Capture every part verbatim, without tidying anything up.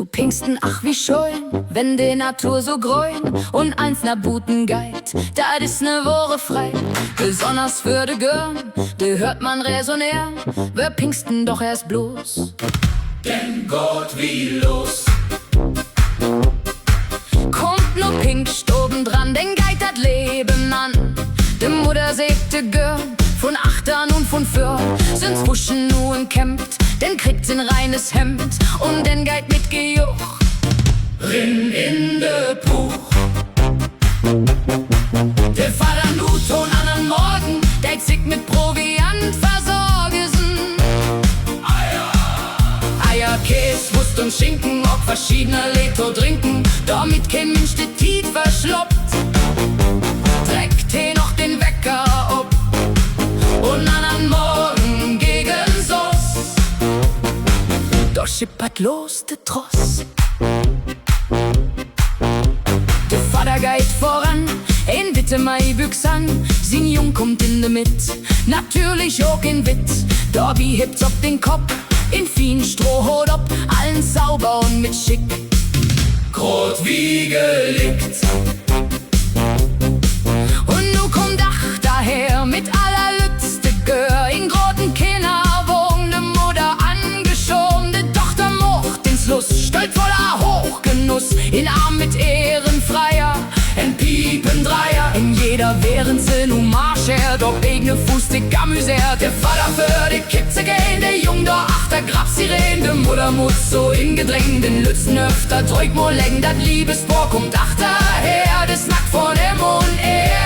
Pingsten, ach, wie schöön, wenn de Natur so gröön un allens na buten geiht, dat is 'ne wohre Freid. Besonners för de Göörn, de höört man resoneern: Wöör Pingsten doch eerst blots, denn gaht wi los. Kummt nu Pingstavend ran, denn geiht dat Leven an. De Mudder seggt de Göörn vun achtern un vun vörn: Sünd Wuschen nu enkämmt, denn kriegt Se 'n reines Hemd, un denn geiht mit Gejuch rin in de Puch. De Vadder nu to'n annern Morgen deit sik mit Proviant versorgen: Eier, Kees, Wust un Schinken, ok verschiedenerlei to drinken, dormit keen Minsch de Tiet versloppt. Treckt he noch den Wecker op un annern Morgen gegen söss, dor schippert los de Tross. De Vadder geiht vöran, en witte Maibüx an, sien Jung kummt in de Mitt, natürlich ok in Witt. Dorbi hebbt se op den Kopp en fienen Strohhoot op, allens sauber un mit Schick, graad wie gelickt. Un nu kummt achterher mit allerlüttste Göör en groten Kinnerwagen, de Mudder angeschoven, de Dochter maakt den Sluss, stöhlt vuller Hoochgenuss in Arm mit ehren Freier, en Piependreier. En jeder, während se nu marscheert, op egne Fuust sik amüseert. De Vadder vör de Kipp, ze gehn, de Jung dor achter, grabbsiren, de Mudder mutt so in Gedräng, den Lüttsten öfter dröög mal leggen. Dat Liebespoor kummt achterher, de snackt vun em un ehr.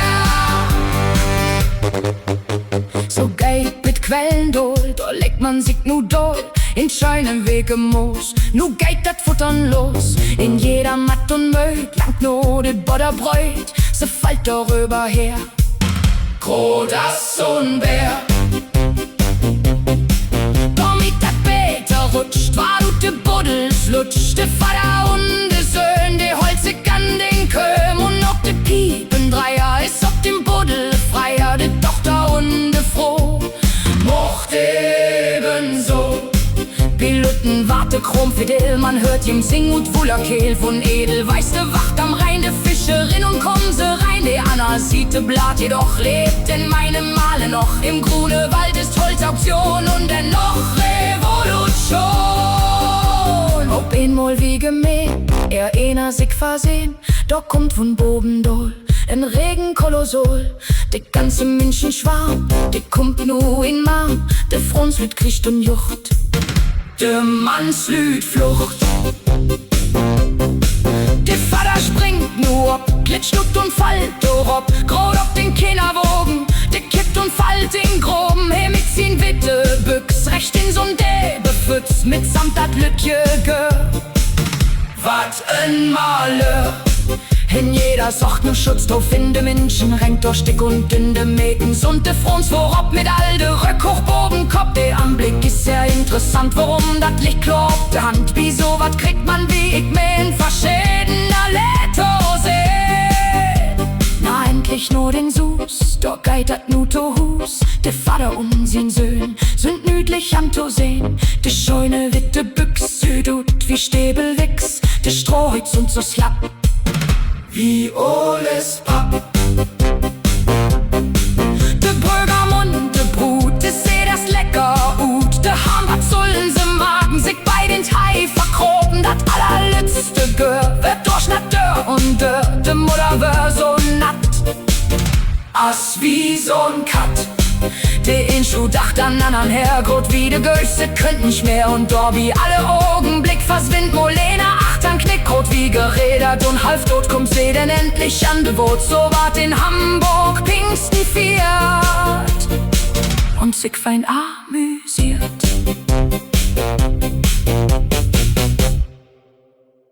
So geiht 't bit Quellendal, dor leggt man sik nu daal in schönen weken Moos. Nu geiht dat Futtern los, en jeder matt un mööd langt na dat Bodderbrööd, se fallt doröver her, graad as so'n Beer. Dormit dat beter rutscht, warrt ut de Buddels lutscht. De Vadder un de Söhn, de hollt sik an den Kööm, un ok de Piependreier is op den Buddel freier, de Dochter un de Fro maakt ebenso. Bi lütten warrt de Kraam fidel, man höört jem singen ut vuller Keel: Vun Edelweiß, de Wacht am Rhein, de Fischerin un Kunserein. De anner Siet, de blart jedoch: Lebt denn meine Male noch? Im Grunewald ist Holzauktion un denn noch Revolution. Op eenmal, wie gemeen, ehr eener sik versehn, dor kummt vun baven daal en Regen kolossal. De ganze Minschenswarm, de kummt nu in Arm, de Froonslüüd kriegt en Jucht, de Mannslüüd flucht. De Vadder springt nu op, glitscht ut un fallt dorop, graad op den Kinnerwagen, de kippt un fallt in Graven, he mit sien witte Büx recht in so'n depe Pütz, mitsamt dat lüttje Göör. Wat en Malheur! En jeder söcht nu Schutz, to finnen Minschen rennt dör Stick un Dünn, de Meten sünd de Froons vörop mit all de Röck hooch baven Kopp. De Anblick is sehr interessant, worüm dat liggt kloor op de Hand: Bi so wat kriggt man, wie ik meen, verschedenerlei to sehn. Na, endlich na den Suus, dor geiht dat nu to Huus. De Vadder un sien Söhn sünd nüüdlich antosehn. De schöne witte Büx süht ut wie Stevelwichs, de Strohhööd sünd so slapp wie ole Papp. De Brögam un de Bruut, de seht eerst lecker ut. De harrn, wat sullen se maken, sik bi den Teich verkrapen. Dat allerlüttste Göör weer dörchnatt dör un dör, de Mudder weer so natt as wie so'n Katt. De een Schuh achtern annern her, graad wie de Göös, se köönt nich mehr, un dorbi alle Ogenblick verswinnt mal een achtern Knick. Graad wie gerädert un halfdoot kummt se denn endlich an de Woort. So warrt in Hamborg Pingsten fiert un sik fein amüseert.